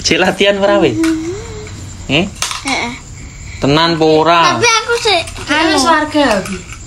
Cek latihan ora we? Eh? Heeh. Tenan po ora? Tapi aku sih Anu swarga iki.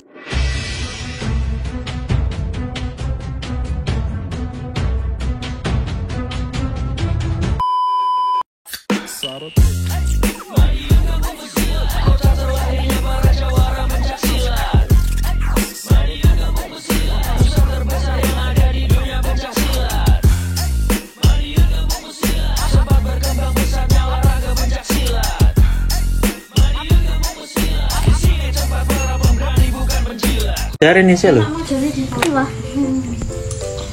Dari ini sih lho. Wah.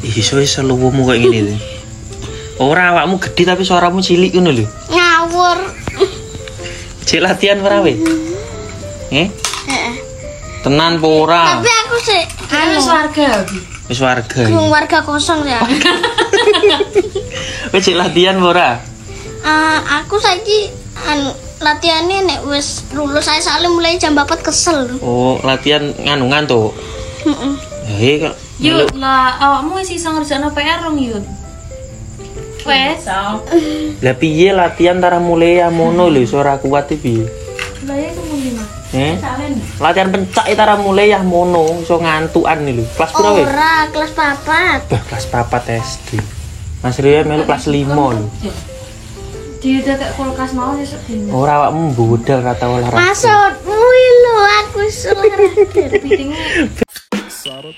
Ih, iso iso luwumu kayak gini tuh. Ora awakmu gede tapi suaramu cilik ngono lho. Ngawur. Cek latihan ora we? Eh? Heeh. Tenan po ora? Tapi aku sih Anu swarga iki. Wis warga. iki. Gung warga kosong ya. Wis cek latihan po ora? Eh, aku saiki anu latihannya nek wis lulus saya soalnya mulai jam 4 kesel. Oh, latihan nganu ngantuk. Heeh. Ya kok. Yud lah, awakmu wis iso ngerjakno PR rong Yud. Wes. Lah piye latihan tara mulai ya mono lho iso ora kuat iki piye? Lah ya iku mung lima. Eh? Salen. Latihan pencak tara mulai ya mono iso ngantukan lho. Kelas piro we? Ora, kelas 4. Bah, kelas 4 SD. Mas Rio melu kelas 5 lho. Di dekat kulkas mau sesuk dino. Ora awakmu budal ra tau olahraga. Maksudmu lho aku wis olahraga. Pitinge Sarot.